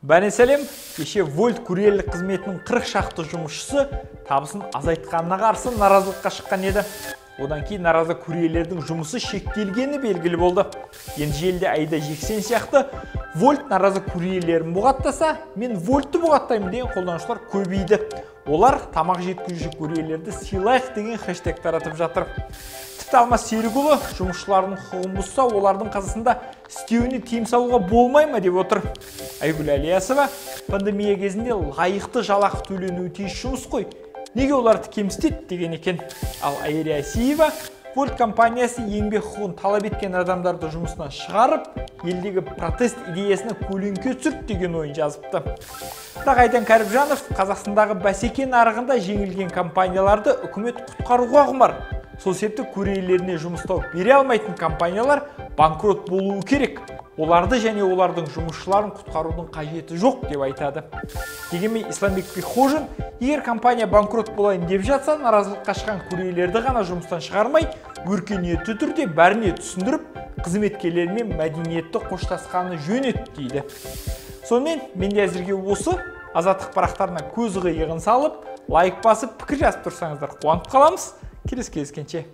Бәріне сәлем. Кеше Wolt курьерлік қызметінің 40 шақты жұмысшысы табысын азайтқанына қарсы наразылыққа шыққан еді. Одан кейін наразы курьерлердің жұмысы шектелгені белгілі болды. Енді желіде Айда Жексен сияқты Wolt наразы курьерлерін бұғаттаса, мен Wolt'ты бұғаттаймын деген қолданушылар көбейді. Олар тамақ жеткізуші курьерлерді сыйлайық деген хэштег таратып жатыр. Тіпті Алмас Серікұлы жұмысшылардың құқығын бұзса, олардың қазасында істеуіне тыйым салуға болмай ма деп отыр. Айгүл Әлиясова пандемия кезінде лайықты жалақы төленуі тиіс жұмыс қой, неге оларды кемсітеді деген екен. Ал Айри Асиева Wolt компаниясы еңбек құқығын талап еткен адамдарды жұмысынан шығарып, елдегі протест идеясына көлеңке түсірді деген ойын жазыпты. Бірақ Айдан Кәріпжанов Қазақстандағы бәсеке нарығында жеңілген компанияларды үкімет құтқаруға құмар. Сол себепті курьерлеріне жұмыс тауып бере алмайтын компаниялар банкрот болуы керек. Оларды және олардың жұмысшыларын құтқарудың қажеті жоқ деп айтады. Дегенмен Исламбек Бекхожин, егер компания банкрот болайын деп жатса, наразылыққа шыққан курьерлерді ғана жұмыстан шығармай, өркениетті түрде бәріне түсіндіріп, қызметкерлермен мәдениетті қоштасқаны жөн еді дейді. Сонымен, менде әзірге осы. Азаттық парақтарына көз қиығын салып, лайк басып, пікір жазып тұрсаңыздар қуанып қаламыз. Келесі кездескенше.